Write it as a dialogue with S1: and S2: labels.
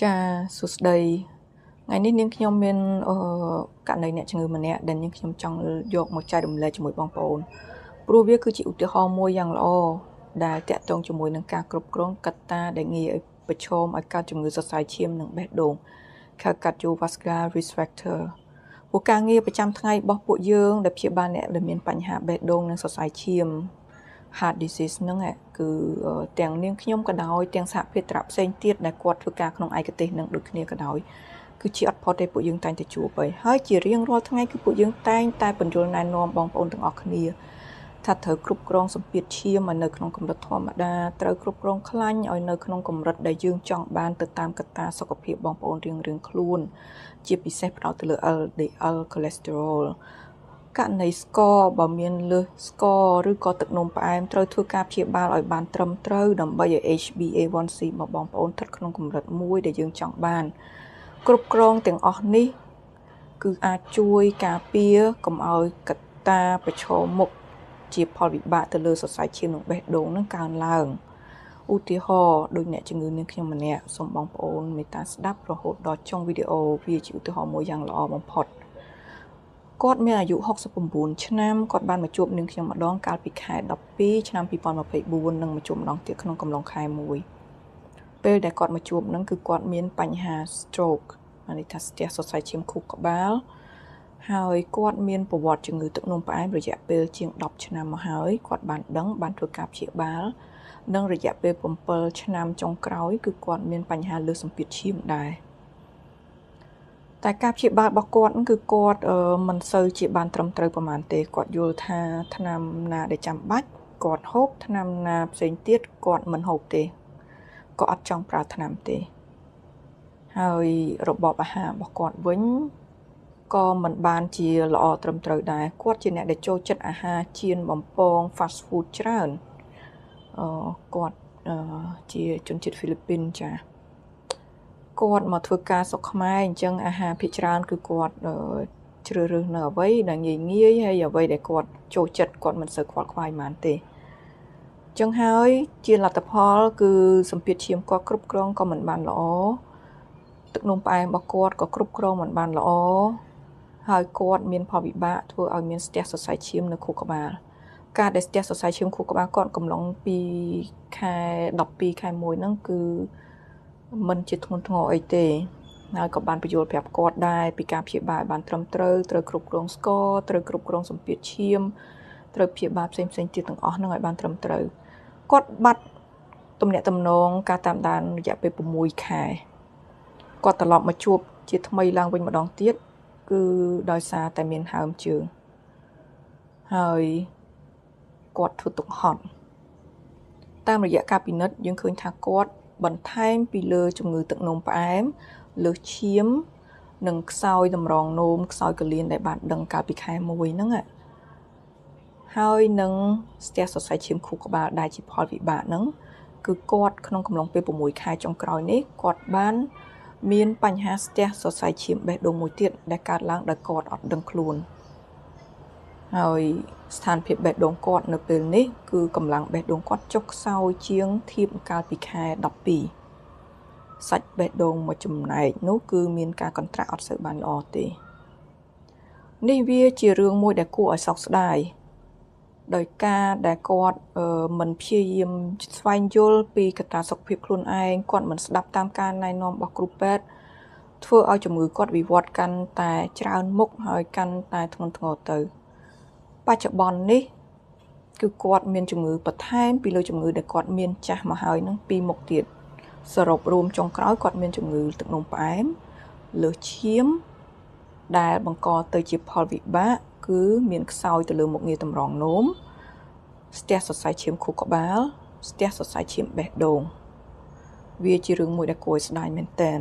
S1: ចាសួស្តីថ្ងៃនេះនាងខ្ញុំមានករណីអ្នកជំងឺម្នាក់ដែលនាងខ្ញុំចង់យកមកចែករំលែកជាមួយបងប្អូនព្រោះវាគឺជាឧទាហរណ៍មួយយ៉ាងល្អដែលតាក់ទងជាមួយនឹងការគ្រប់គ្រងកត្តាដែលងាយឲ្យប្រឈមឲ្យកើតជំងឺសរសៃឈាមនិងបេះដូង Cardiovascular Risk Factor ព្រោះការងារប្រចាំថ្ងៃរបស់ពួកយើងដែលព្យាបាលអ្នកដែលមានបញ្ហាបេះដូងនិងសរសៃឈាម heart disease ហ្នឹងគឺទាំងនាងខ្ញុំក៏ដោយទាំងសហភាពត្រាប់ផ្សេងទៀតដែលគាត់ធ្វើការក្នុងឯកទេសនឹងដូចគ្នាក៏ដោយគឺជាអត់ផុតទេពួកយើងតែងតែជួបហើយជារៀងរាល់ថ្ងៃគឺពួកយើងតែងតែពន្យល់ណែនាំបងប្អូនទាំងអស់គ្នាថាត្រូវគ្រប់គ្រងសម្ពាធឈាមឲ្យនៅក្នុងកម្រិតធម្មតាត្រូវគ្រប់គ្រងខ្លាញ់ឲ្យនៅក្នុងកម្រិតដែលយើងចង់បានទៅតាមកត្តាសុខភាពបងប្អូនរៀងៗខ្លួនជាពិសេសផ្ដោតទៅលើ LDL cholesterol ករណីស្ករបើមានលើសស្ករឬក៏ទឹកនោមផ្អែមត្រូវធ្វើការព្យាបាលឲ្យបានត្រឹមត្រូវដើម្បីឲ្យ HbA1c របស់បងប្អូនស្ថិតក្នុងកម្រិតមួយដែលយើងចង់បានគ្រប់គ្រងទាំងអស់នេះគឺអាចជួយការពារកុំឲ្យកត្តាប្រឈមមុខជាផលវិបាកទៅលើសរសៃឈាមនិងបេះដូងនឹងកើនឡើងឧទាហរណ៍ដូចអ្នកជំងឺនាងខ្ញុំម្នាក់សូមបងប្អូនមេត្តាស្ដាប់រហូតដល់ចុងវីដេអូវាជាឧទាហរណ៍មួយយ៉ាងល្អបំផុតគាត់មានអាយុ69ឆ្នាំគាត់បានមកជួបនាងខ្ញុំម្ដងកាលពីខែ12ឆ្នាំ2024និងមកជួបម្ដងទៀតក្នុងកំឡុងខែ1ពេលដែលគាត់មកជួបនឹងគឺគាត់មានបញ្ហា stroke បានន័យថាស្ទះសរសៃឈាមខួរក្បាលហើយគាត់មានប្រវត្តិជំងឺទឹកនោមផ្អែមរយៈពេលជាង10ឆ្នាំមកហើយគាត់បានដឹងបានធ្វើការព្យាបាលនិងរយៈពេល7ឆ្នាំចុងក្រោយគឺគាត់មានបញ្ហាលើសសម្ពាធឈាមដែរតែការព្យាបាលរបស់គាត់គឺគាត់មិនសូវជាបានត្រឹមត្រូវប្រហែលទេគាត់យល់ថាថ្នាំណាដែលចាំបាច់គាត់ហូបថ្នាំណាផ្សេងទៀតគាត់មិនហូបទេក៏អត់ចង់ប្រើថ្នាំទេហើយរបបអាហាររបស់គាត់វិញក៏មិនបានជាល្អត្រឹមត្រូវដែរគាត់ជាអ្នកដែលចូលចិត្តអាហារចៀនបំពង fast food ច្រើនគាត់ជាជនជាតិហ្វីលីពីនចាគាត់មកធ្វើការស្រុកខ្មែរអញ្ចឹងអាហារភាគច្រើនគឺគាត់ជ្រើសរើសនៅអ្វីដែលងាយងាយហើយអ្វីដែលគាត់ចូលចិត្តគាត់មិនសូវខ្វល់ខ្វាយប៉ុន្មានទេអញ្ចឹងហើយជាលទ្ធផលគឺសម្ពាធឈាមគាត់គ្រប់គ្រងក៏មិនបានល្អទឹកនោមផ្អែមរបស់គាត់ក៏គ្រប់គ្រងមិនបានល្អហើយគាត់មានផលវិបាកធ្វើឲ្យមានស្ទះសរសៃឈាមនៅខួរក្បាលការដែលស្ទះសរសៃឈាមខួរក្បាលគាត់កំឡុងពីខែ12ខែ1ហ្នឹងគឺមិនជាធ្ងន់ធ្ងរអីទេហើយក៏បានបញ្យល់ប្រាប់គាត់ដែរពីការព្យាបាលឲ្យបានត្រឹមត្រូវត្រូវគ្រប់គ្រងស្ករត្រូវគ្រប់គ្រងសម្ពាធឈាមត្រូវព្យាបាលផ្សេងៗទៀតទាំងអស់ហ្នឹងឲ្យបានត្រឹមត្រូវគាត់បាត់ទំនាក់ទំនងការតាមដានរយៈពេល6ខែគាត់ត្រឡប់មកជួបជាថ្មីឡើងវិញម្ដងទៀតគឺដោយសារតែមានហើមជើងហើយគាត់ធ្វើទុកហត់តាមរយៈការពិនិត្យយើងឃើញថាគាត់បន្ថែមពីលើជំងឺទឹកនោមផ្អែមលើសឈាមនិងខ្សោយតម្រងនោមខ្សោយកលៀនដែលបានដឹងកាលពីខែ1ហ្នឹងហើយនឹងស្ទះសរសៃឈាមខួរក្បាលដែលជាផលវិបាកហ្នឹងគឺគាត់ក្នុងកំឡុងពេល6ខែចុងក្រោយនេះគាត់បានមានបញ្ហាស្ទះសរសៃឈាមបេះដូងមួយទៀតដែលកើតឡើងដោយគាត់អត់ដឹងខ្លួនហើយស្ថានភាពបេះដូងគាត់នៅពេលនេះគឺកម្លាំងបេះដូងគាត់ចុះខ្សោយជាងធៀបកាលពីខែ12សាច់បេះដូងមួយចំណែកនោះគឺមានការកន្ត្រាក់អត់សូវបានល្អទេនេះវាជារឿងមួយដែលគួរឲ្យសោកស្ដាយដោយការដែលគាត់មិនព្យាយាមស្វែងយល់ពីកត្តាសុខភាពខ្លួនឯងគាត់មិនស្ដាប់តាមការណែនាំរបស់គ្រូពេទ្យធ្វើឲ្យជំងឺគាត់វិវត្តកាន់តែច្រើនមុខហើយកាន់តែធ្ងន់ធ្ងរទៅបច្ចុប្បន្ននេះគឺគាត់មានជំងឺបន្ថែមពីលើជំងឺដែលគាត់មានចាស់មកហើយនឹងពីរមុខទៀតសរុបរួមចុងក្រោយគាត់មានជំងឺទឹកនោមផ្អែមលើសឈាមដែលបង្កទៅជាផលវិបាកគឺមានខ្សោយទៅលើមុខងារតម្រងនោមស្ទះសរសៃឈាមខួរក្បាលស្ទះសរសៃឈាមបេះដូងវាជារឿងមួយដែលគួរឲ្យស្ដាយមែនទែន